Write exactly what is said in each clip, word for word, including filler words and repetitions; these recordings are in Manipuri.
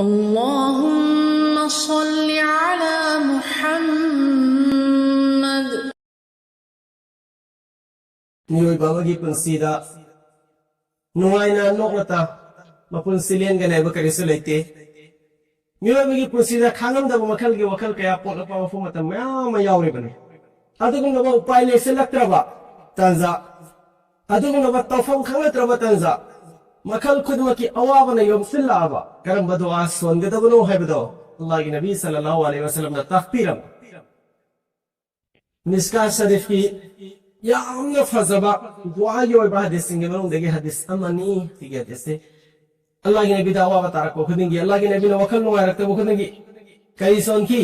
اللهم صل على محمد. ꯃꯤꯑꯣꯏꯕ ꯑꯃꯒꯤ ꯄꯨꯟꯁꯤꯗ ꯅꯨꯡꯉꯥꯏꯅ ꯅꯣꯛꯅꯇ ꯃꯄꯨꯟꯁꯤ ꯂꯦꯟꯒꯅꯤ ꯍꯥꯏꯕ ꯀꯔꯤꯁꯨ ꯂꯩꯇꯦ꯫ ꯃꯤꯑꯣꯏꯕꯒꯤ ꯄꯨꯟꯁꯤꯗ ꯈꯥꯡꯉꯝꯗꯕ ꯃꯈꯜꯒꯤ ꯋꯥꯈꯜ ꯀꯌꯥ ꯄꯣꯛꯂꯛꯄ ꯃꯐꯝ ꯃꯇꯝ ꯃꯌꯥꯝ ꯑꯃ ꯌꯥꯎꯔꯤꯕꯅꯤ꯫ ꯑꯗꯨꯒꯨꯝꯂꯕ ꯎꯄꯥꯏ ꯂꯩꯁꯤꯜꯂꯛꯇ꯭ꯔꯕ ꯇꯥꯟꯖꯥ, ꯑꯗꯨꯒꯨꯝꯂꯕ ꯇꯧꯐꯝ ꯈꯪꯂꯛꯇ꯭ꯔꯕ ꯇꯥꯟꯖꯥ, ꯃꯈꯜ ꯈꯨꯗꯤꯡꯃꯛꯀꯤ ꯑꯋꯥꯕꯅ ꯌꯣꯝꯁꯤꯜꯂꯛꯑꯕ ꯀꯔꯝꯕ ꯗꯨꯋꯥ ꯁꯣꯟꯒꯗꯕꯅꯣ ꯍꯥꯏꯕꯗꯣ ꯑꯜꯂꯥꯍꯒꯤ ꯅꯕꯤ ꯁꯜꯂꯜꯂꯥꯍꯨ ꯑꯂꯩꯍꯤ ꯋꯥꯁꯜꯂꯝꯅ ꯇꯥꯛꯄꯤꯔꯝꯃꯤ꯫ ꯃꯤꯁꯀꯥ ꯁꯔꯤꯐꯀꯤ ꯌꯥꯝꯅ ꯐꯖꯕ ꯗꯨꯋꯥꯒꯤ ꯑꯣꯏꯕ ꯍꯗꯤꯁꯁꯤꯡꯒꯤ ꯃꯅꯨꯡꯗꯒꯤ ꯍꯗꯤꯁ ꯑꯃꯅꯤ꯫ ꯁꯤꯒꯤ ꯍꯗꯤꯁꯁꯤ ꯑꯜꯂꯥꯍꯒꯤ ꯅꯕꯤꯗ ꯑꯋꯥꯕ ꯇꯥꯔꯛꯄ ꯈꯨꯗꯤꯡꯒꯤ, ꯑꯜꯂꯥꯍꯒꯤ ꯅꯕꯤꯅ ꯋꯥꯈꯜ ꯅꯨꯡꯉꯥꯏꯔꯛꯇꯕ ꯈꯨꯗꯤꯡꯒꯤ ꯀꯔꯤ ꯁꯣꯟꯈꯤ?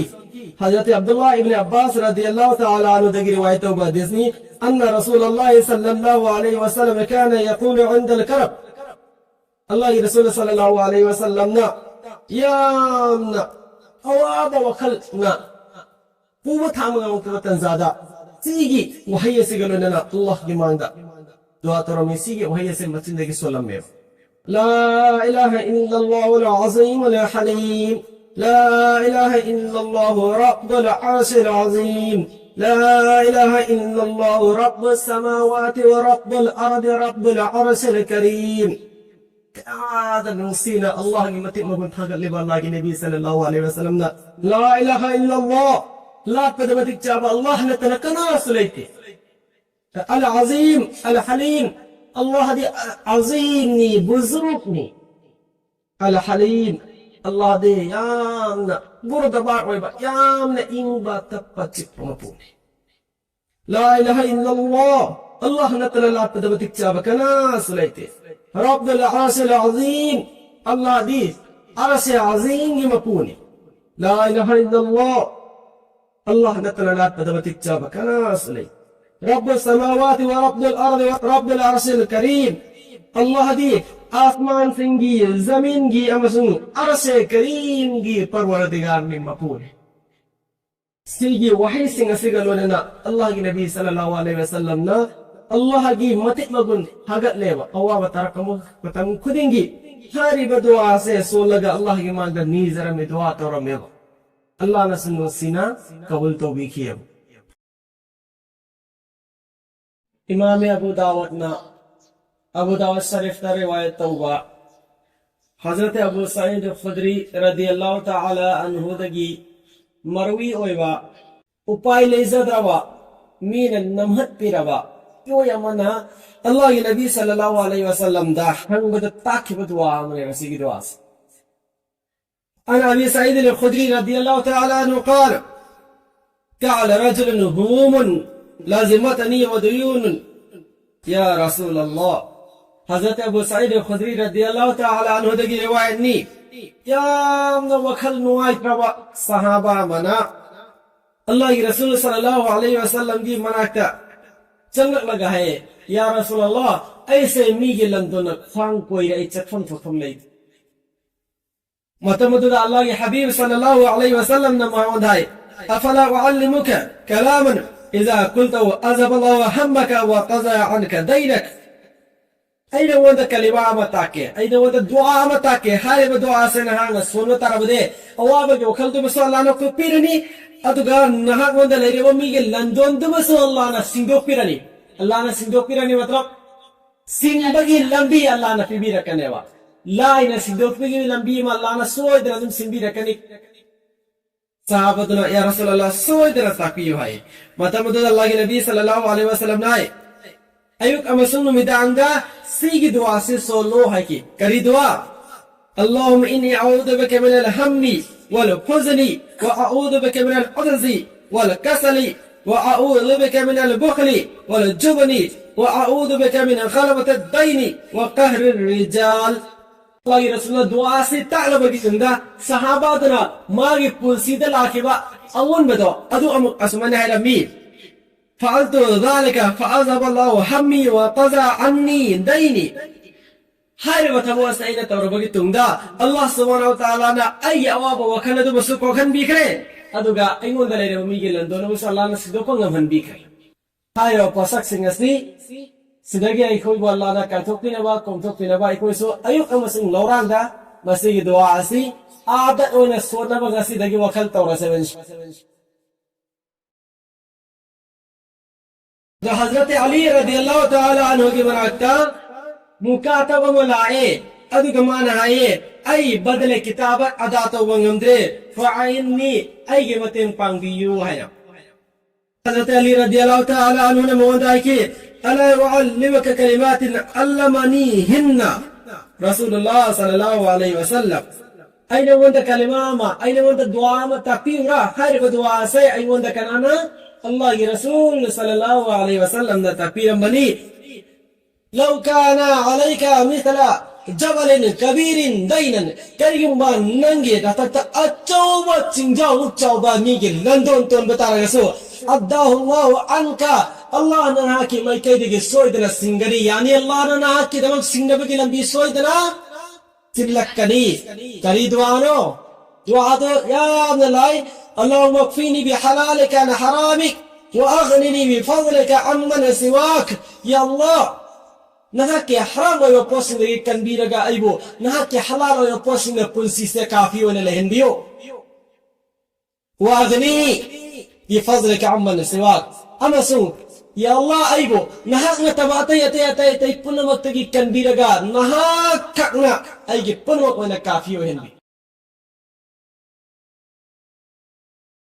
ꯍꯖꯔꯠ ꯑꯕꯗꯨꯜꯂꯥꯍ ꯏꯕꯅꯤ ꯑꯕꯥꯁ ꯔꯗꯤꯌꯜꯂꯥꯍꯨ ꯇꯥꯂꯥ ꯑꯟꯍꯨꯗꯒꯤ ꯔꯤꯋꯥꯌꯠ ꯇꯧꯕ ꯍꯗꯤꯁꯅꯤ, "أن رسول الله صلى الله عليه وسلم كان يقول عند الكرب." ꯑꯜꯂꯥꯍꯒꯤ ꯔꯁꯨꯜ ꯁꯜꯂꯜꯂꯥꯍꯨ ꯑꯂꯩꯍꯤ ꯋꯥꯁꯜꯂꯝꯅ ꯌꯥꯝꯅ ꯑꯋꯥꯕ ꯋꯥꯈꯜꯅ ꯄꯨꯕ ꯊꯥꯡꯕ ꯉꯝꯃꯛꯇꯕ ꯇꯟꯖꯥꯗ ꯁꯤꯒꯤ ꯋꯥꯍꯩ ꯑꯁꯤꯒ ꯂꯣꯏꯅꯅ ꯑꯜꯂꯥꯍꯒꯤ ꯃꯥꯡꯗ ꯗꯨꯋꯥ ꯇꯧꯔꯝꯃꯤ꯫ ꯁꯤꯒꯤ ꯋꯥꯍꯩ ꯑꯁꯤ ꯃꯆꯤꯟꯗꯒꯤ ꯁꯣꯜꯂꯝꯃꯦꯕ꯫ لا إله إلا الله العظيم الحليم. لا إله إلا الله رب العرش العظيم. لا إله إلا الله رب السماوات ورب الأرض رب العرش الكريم. ꯀꯌꯥꯗ ꯅꯨꯡꯁꯤꯅ ꯑꯜꯂꯥꯍꯒꯤ ꯃꯇꯤꯛ ꯃꯒꯨꯟ ꯊꯥꯒꯠꯂꯤꯕ ꯑꯜꯂꯥꯍꯒꯤ ꯅꯕꯤ ꯁꯜꯂꯜꯂꯥꯍꯨ ꯑꯂꯩꯍꯤ ꯋꯥꯁꯜꯂꯝꯅ, "لا إله إلا الله, ꯂꯥꯠꯄꯗ ꯃꯇꯤꯛ ꯆꯥꯕ ꯑꯜꯂꯥꯍ ꯅꯠꯇꯅ ꯀꯅꯥꯁꯨ ꯂꯩꯇꯦ꯫ العظيم الحليم, ꯑꯜꯂꯥꯍꯗꯤ ꯑꯖꯤꯝꯅꯤ, ꯕꯨꯖꯨꯔꯨꯛꯅꯤ꯫ ꯑꯜ ꯍꯂꯤꯝ, ꯑꯜꯂꯥꯍꯗꯤ ꯌꯥꯝꯅ ꯕꯨꯔꯗꯕꯥꯔ ꯑꯣꯏꯕ, ꯌꯥꯝꯅ ꯏꯪꯕ ꯇꯞꯄ ꯆꯤꯛꯄ ꯃꯄꯨꯅꯤ꯫ لا إله إلا الله, ꯑꯜꯂꯥꯍ ꯅꯠꯇꯅ ꯂꯥꯠꯄꯗ ꯃꯇꯤꯛ ꯆꯥꯕ ꯀꯅꯥꯁꯨ ꯂꯩꯇꯦ꯫ رب العرش العظيم, ꯑꯜꯂꯥꯍꯗꯤ ꯑꯔꯁꯦ ꯑꯖꯤꯝꯒꯤ ꯃꯄꯨꯅꯤ꯫ لا إله إلا الله, ꯑꯜꯂꯥꯍ ꯅꯠꯇꯅ ꯂꯥꯠꯄꯗ ꯃꯇꯤꯛ ꯆꯥꯕ ꯀꯅꯥꯁꯨ ꯂꯩ꯫ رب السماوات ورب الأرض ورب العرش الكريم, ꯑꯜꯂꯥꯍꯗꯤ ꯑꯁꯃꯥꯟꯁꯤꯡꯒꯤ, ꯖꯃꯤꯟꯒꯤ ꯑꯃꯁꯨꯡ ꯑꯔꯁꯦ ꯀꯔꯤꯝꯒꯤ ꯄꯔꯋꯔꯗꯤꯒꯥꯔꯅꯤ, ꯃꯄꯨꯅꯤ꯫ ꯁꯤꯒꯤ ꯋꯥꯍꯩꯁꯤꯡ ꯑꯁꯤꯒ ꯂꯣꯏꯅꯅ ꯑꯜꯂꯥꯍꯒꯤ ꯅꯕꯤ ꯁꯜꯂꯜꯂꯥꯍꯨ ꯑꯂꯩꯍꯤ ꯋꯥꯁꯜꯂꯝꯅ ꯑꯜꯂꯥꯍꯒꯤ ꯃꯇꯤꯛ ꯃꯒꯨꯟ ꯊꯥꯒꯠꯂꯦꯕ꯫ ꯑꯋꯥꯕ ꯇꯥꯔꯛꯄ ꯃꯇꯝ ꯈꯨꯗꯤꯡꯒꯤ ꯍꯥꯏꯔꯤꯕ ꯗꯨꯋꯥꯁꯦ ꯁꯣꯜꯂꯒ ꯑꯜꯂꯥꯍꯒꯤ ꯃꯥꯡꯗ ꯅꯤꯖꯔꯝꯃꯦ, ꯗꯨꯋꯥ ꯇꯧꯔꯝꯃꯦꯕ꯫ ꯑꯜꯂꯥꯍꯅꯁꯨ ꯅꯨꯡꯁꯤꯅ ꯀꯕꯨꯜ ꯇꯧꯕꯤꯈꯤꯑꯕ꯫ ꯏꯃꯥꯝ ꯑꯕꯨ ꯗꯥꯎꯗꯅ, ꯑꯕꯨ ꯗꯥꯎꯗ ꯁꯔꯤꯐꯇ ꯔꯤꯋꯥꯌꯠ ꯇꯧꯕ ꯍꯖꯔꯠ ꯑꯕꯨ ꯁꯌꯤꯗ ꯈꯨꯗ꯭ꯔꯤ ꯔꯗꯤꯌꯜꯂꯥꯍꯨ ꯇꯥꯂꯥ ꯑꯟꯍꯨꯗꯒꯤ ꯃꯔꯨꯏ ꯑꯣꯏꯕ, ꯎꯄꯥꯏ ꯂꯩꯖꯗ꯭ꯔꯕ, ꯃꯤꯅ ꯅꯝꯍꯠꯄꯤꯔꯕ ꯃꯤꯑꯣꯏ ꯑꯃꯅ ꯑꯜꯂꯥꯍꯒꯤ ꯅꯕꯤ ꯁꯜꯂꯜꯂꯥꯍꯨ ꯑꯂꯩꯍꯤ ꯋꯁꯜꯂꯝꯗ ꯍꯪꯕꯗ ꯇꯥꯛꯈꯤꯕ ꯗꯨꯋꯥ ꯑꯃꯅꯦꯕ ꯁꯤꯒꯤ ꯗꯨꯋꯥꯁꯦ꯫ عن أبي سعيد الخدري رضي الله تعالى عنه قال: قال رجل: هموم لزمتني وديون يا رسول الله. ꯍꯖꯔꯠ ꯑꯕꯨ ꯁꯌꯤꯗ ꯈꯨꯗ꯭ꯔꯤ ꯔꯗꯤꯌꯜꯂꯥꯍꯨ ꯇꯥꯂꯥ ꯑꯟꯍꯨꯗꯒꯤ ꯔꯤꯋꯥꯌꯠꯅꯤ꯫ ꯌꯥꯝꯅ ꯋꯥꯈꯜ ꯅꯨꯡꯉꯥꯏꯇ꯭ꯔꯕ ꯁꯍꯥꯕꯥ ꯑꯃꯅ ꯑꯜꯂꯥꯍꯒꯤ ꯔꯁꯨꯜ ꯁꯜꯂꯜꯂꯥꯍꯨ ꯑꯂꯩꯍꯤ ꯋꯁꯜꯂꯝꯒꯤ ꯃꯅꯥꯛꯇ ꯆꯪꯂꯛꯂꯒ ꯍꯥꯏꯌꯦ, "ꯌꯥ ꯔꯁꯨꯂꯜꯂꯥꯍ, ꯑꯩꯁꯦ ꯃꯤꯒꯤ ꯂꯟꯗꯣꯟꯅ ꯈ꯭ꯋꯥꯡ ꯀꯣꯏꯔꯦ, ꯑꯩ ꯆꯠꯐꯝ ꯊꯣꯛꯐꯝ ꯂꯩꯇꯦ"꯫ ꯃꯇꯝ ꯑꯗꯨꯗ ꯑꯜꯂꯥꯍꯒꯤ ꯍꯕꯤꯕ ꯁꯜꯂꯜꯂꯥꯍꯨ ꯑꯂꯩꯍꯤ ꯋꯁꯜꯂꯝꯅ ꯃꯉꯣꯟꯗ ꯍꯥꯏ, "أفلا أعلمك كلاما إذا قلته أذهب الله همك وقضى عنك دينك"꯫ ꯑꯩ ꯅꯉꯣꯟꯗ ꯀꯂꯤꯃꯥ ꯑꯃ ꯇꯥꯛꯀꯦ, ꯑꯩ ꯅꯉꯣꯟꯗ ꯗꯨꯋꯥ ꯑꯃ ꯇꯥꯛꯀꯦ꯫ ꯍꯥꯏꯔꯤꯕ ꯗꯨꯋꯥꯁꯦ ꯅꯍꯥꯛꯅ ꯁꯣꯟꯕ ꯇꯥꯔꯕꯗꯤ, ꯑꯋꯥꯕꯒꯤ ꯋꯥꯈꯜꯗꯨꯃꯁꯨ ꯑꯜꯂꯥꯍꯅ ꯀꯣꯛꯄꯤꯔꯅꯤ, ꯑꯗꯨꯒ ꯅꯍꯥꯛꯉꯣꯟꯗ ꯂꯩꯔꯤꯕ ꯃꯤꯒꯤ ꯂꯟꯗꯣꯟꯗꯨꯃꯁꯨ ꯑꯜꯂꯥꯍꯅ ꯁꯤꯡꯗꯣꯛꯄꯤꯔꯅꯤ꯫ ꯑꯜꯂꯥꯍꯅ ꯁꯤꯡꯗꯣꯛꯄꯤꯔꯅꯤ ꯃꯇꯂꯕ, ꯁꯤꯡꯕꯒꯤ ꯂꯝꯕꯤ ꯑꯜꯂꯥꯍꯅ ꯄꯤꯕꯤꯔꯛꯀꯅꯦꯕ꯫ ꯂꯥꯏꯅ ꯁꯤꯡꯗꯣꯛꯄꯒꯤ ꯂꯝꯕꯤ ꯑꯃ ꯑꯜꯂꯥꯍꯅ ꯁꯣꯏꯗꯅ ꯑꯗꯨꯝ ꯁꯤꯟꯕꯤꯔꯛꯀꯅꯤ꯫ ꯁꯍꯥꯕꯥꯗꯨꯅ, "ꯌꯥ ꯔꯁꯨꯂꯜꯂꯥꯍ, ꯁꯣꯏꯗꯅ ꯇꯥꯛꯄꯤꯌꯨ" ꯍꯥꯏ꯫ ꯃꯇꯝ ꯑꯗꯨꯗ ꯑꯜꯂꯥꯍꯒꯤ ꯅꯕꯤ ꯁꯜꯂꯜꯂꯥꯍꯨ ꯑꯂꯩꯍꯤ ꯋꯁꯜꯂꯝꯅ ꯍꯥꯏ, "ꯑꯌꯨꯛ ꯑꯃꯁꯨꯡ ꯅꯨꯃꯤꯗꯥꯡꯗ ꯁꯤꯒꯤ ꯗꯨꯋꯥꯁꯤ ꯁꯣꯜꯂꯣ" ꯍꯥꯏꯈꯤ꯫ ꯀꯔꯤ ꯗꯨꯋꯥ? "اللهم إني أعوذ بك من الهم والحزن وأعوذ بك من العجز والكسل وأعوذ بك من البخل والجبن وأعوذ بك من غلبة الدين وقهر الرجال." ꯑꯜꯂꯥꯍꯒꯤ ꯔꯁꯨꯜꯅ ꯗꯨꯋꯥꯁꯤ ꯇꯥꯛꯂꯕꯒꯤ ꯇꯨꯡꯗ ꯁꯍꯥꯕꯥꯗꯨꯅ ꯃꯥꯒꯤ ꯄꯨꯟꯁꯤꯗ ꯂꯥꯛꯈꯤꯕ ꯑꯑꯣꯟꯕꯗꯣ ꯑꯗꯨ ꯑꯃꯨꯛ ꯑꯁꯨꯃꯥꯏꯅ ꯍꯥꯏꯔꯝꯃꯤ, "فعلت ذلك فأذهب الله همي وقضى عني ديني." ꯍꯥꯏꯔꯤꯕ ꯊꯕꯛ ꯑꯁꯤ ꯑꯩꯅ ꯇꯧꯔꯕꯒꯤ ꯇꯨꯡꯗ ꯑꯜꯂꯥꯍ ꯁꯨꯕꯍꯥꯅꯍꯨ ꯋ ꯇꯥꯂꯥꯅ ꯑꯩꯒꯤ ꯑꯋꯥꯕ ꯋꯥꯈꯜ ꯑꯗꯨꯃꯁꯨ ꯀꯣꯛꯍꯟꯕꯤꯈ꯭ꯔꯦ, ꯑꯗꯨꯒ ꯑꯩꯉꯣꯟꯗ ꯂꯩꯔꯤꯕ ꯃꯤꯒꯤ ꯂꯟꯗꯣꯟ ꯑꯃꯁꯨ ꯑꯜꯂꯥꯍꯅ ꯁꯤꯟꯗꯣꯛꯄ ꯉꯝꯍꯟꯕꯤꯈ꯭ꯔꯦ꯫ ꯍꯥꯏꯔꯤꯕ ꯄꯣꯠꯁꯛꯁꯤꯡ ꯑꯁꯤ ꯁꯤꯗꯒꯤ ꯑꯩꯈꯣꯏꯕꯨ ꯑꯜꯂꯥꯅ ꯀꯥꯏꯊꯣꯛꯄꯤꯅꯕ, ꯀꯣꯝꯊꯣꯛꯄꯤꯅꯕ ꯑꯩꯈꯣꯏꯁꯨ ꯑꯌꯨꯛ ꯑꯃꯁꯨꯡ ꯂꯧꯔꯥꯡꯗ ꯃꯁꯤꯒꯤ ꯗꯨꯋꯥ ꯑꯁꯤ ꯑꯥꯗ ꯑꯣꯏꯅ ꯁꯣꯟꯅꯕ ꯉꯁꯤꯗꯒꯤ ꯋꯥꯈꯜ ꯇꯧꯔꯁꯦꯕ, ꯏꯟꯁꯥ ꯑꯜꯂꯥꯍ꯫ ꯑꯗꯣ ꯍꯖꯔꯠ ꯑꯂꯤ ꯔꯗꯤꯌꯜꯂꯥꯍꯨ ꯇꯥꯂꯥ ꯑꯟꯍꯨꯒꯤ ꯃꯅꯥꯛꯇ ꯃꯨꯀꯥꯇꯕ ꯑꯃ ꯂꯥꯛꯑꯦ, ꯑꯗꯨꯒ ꯃꯥꯅ ꯍꯥꯏꯌꯦ, "ꯑꯩ ꯕꯗꯂꯦ ꯀꯤꯇꯥꯕ ꯑꯗꯥ ꯇꯧꯕ ꯉꯝꯗ꯭ꯔꯦ, ꯐꯑꯏꯟꯅꯤ, ꯑꯩꯒꯤ ꯃꯇꯦꯡ ꯄꯥꯡꯕꯤꯌꯨ" ꯍꯥꯏꯅ꯫ ꯍꯖꯔꯠ ꯑꯂꯤ ꯔꯗꯤꯌꯜꯂꯥꯍꯨ ꯇꯥꯂꯥ ꯑꯟꯍꯨꯅ ꯃꯉꯣꯟꯗ ꯍꯥꯏꯈꯤ, "ꯑꯂꯥ ꯎꯑꯜꯂꯤꯃꯨꯀ ꯀꯂꯤꯃꯥꯇꯤꯟ ꯑꯜꯂꯃꯅꯤꯍꯤꯟꯅ ꯔꯁꯨꯂꯨꯜꯂꯥꯍ ꯁꯜꯂꯜꯂꯥꯍꯨ ꯑꯂꯩꯍꯤ ꯋꯁꯜꯂꯝ꯫ ꯑꯩ ꯅꯉꯣꯟꯗ ꯀꯂꯤꯃꯥ ꯑꯃ, ꯑꯩ ꯅꯉꯣꯟꯗ ꯗꯨꯋꯥ ꯑꯃ ꯇꯥꯛꯄꯤꯌꯨꯔꯥ? ꯍꯥꯏꯔꯤꯕ ꯗꯨꯋꯥ ꯑꯁꯦ ꯑꯩꯉꯣꯟꯗ ꯀꯅꯥꯅ? ꯑꯜꯂꯥꯍꯒꯤ ꯔꯁꯨꯜ ꯁꯜꯂꯜꯂꯥꯍꯨ ꯑꯂꯩꯍꯤ ꯋꯁꯜꯂꯝꯅ ꯇꯥꯛꯄꯤꯔꯝꯕꯅꯤ꯫ ꯂꯧ ꯀꯥꯅ ꯑꯂꯩꯀ ꯃꯤꯁꯂ ꯖꯕꯂꯤꯟ ꯀꯕꯤꯔꯤꯟ ꯗꯩꯅꯟ, ꯀꯔꯤꯒꯨꯝꯕ ꯅꯪꯒꯤ ꯅꯊꯛꯇ ꯑꯆꯧꯕ ꯆꯤꯡꯖꯥꯎꯃꯨꯛ ꯆꯥꯎꯕ ꯃꯤꯒꯤ ꯂꯟꯗꯣꯟ ꯇꯣꯟꯕ ꯇꯥꯔꯒꯁꯨ, ꯑꯗꯥꯍꯨꯜꯂꯥꯍꯨ ꯑꯟꯀ, ꯑꯜꯂꯥꯍꯅ ꯅꯍꯥꯛꯀꯤ ꯃꯥꯏꯀꯩꯗꯒꯤ ꯁꯣꯏꯗꯅ ꯁꯤꯡꯒꯅꯤ, ꯌꯥꯅꯤ, ꯑꯜꯂꯥꯍꯅ ꯅꯍꯥꯛꯀꯤꯗꯃꯛ ꯁꯤꯡꯅꯕꯒꯤ ꯂꯝꯕꯤ ꯁꯣꯏꯗꯅ ꯆꯤꯜꯂꯛꯀꯅꯤ꯫ ꯀꯔꯤ ꯗꯨꯋꯥꯅꯣ? ꯗꯨꯋꯥꯗꯣ ꯌꯥꯝꯅ ꯂꯥꯏ꯫ اللهم اكفني بحلالك عن حرامك وأغنني بفضلك عمن سواك. ꯌꯥ ꯑꯜꯂꯥꯍ, ꯅꯍꯥꯛꯀꯤ ꯍꯔꯥꯝ ꯑꯣꯏꯕ ꯄꯣꯠꯁꯤꯡꯗꯒꯤ ꯀꯟꯕꯤꯔꯒ ꯑꯩꯕꯨ ꯅꯍꯥꯛꯀꯤ ꯍꯂꯥꯜ ꯑꯣꯏꯕ ꯄꯣꯠꯁꯤꯡꯅ ꯄꯨꯟꯁꯤꯁꯦ ꯀꯥꯐꯤ ꯑꯣꯏꯅ ꯂꯩꯍꯟꯕꯤꯌꯨ꯫ وأغنني بفضلك عمن سواك. ꯑꯃꯁꯨꯡ, ꯌꯥ ꯑꯜꯂꯥꯍ, ꯑꯩꯕꯨ ꯅꯍꯥꯛ ꯅꯠꯇꯕ ꯑꯇꯩ, ꯑꯇꯩ, ꯑꯇꯩ, ꯑꯇꯩ ꯄꯨꯝꯅꯃꯛꯇꯒꯤ ꯀꯟꯕꯤꯔꯒ ꯅꯍꯥꯛ ꯈꯛꯅ ꯑꯩꯒꯤ ꯄꯨꯝꯅꯃꯛ ꯑꯣꯏꯅ ꯀꯥꯐꯤ ꯑꯣꯏꯍꯟꯕꯤꯌꯨ꯫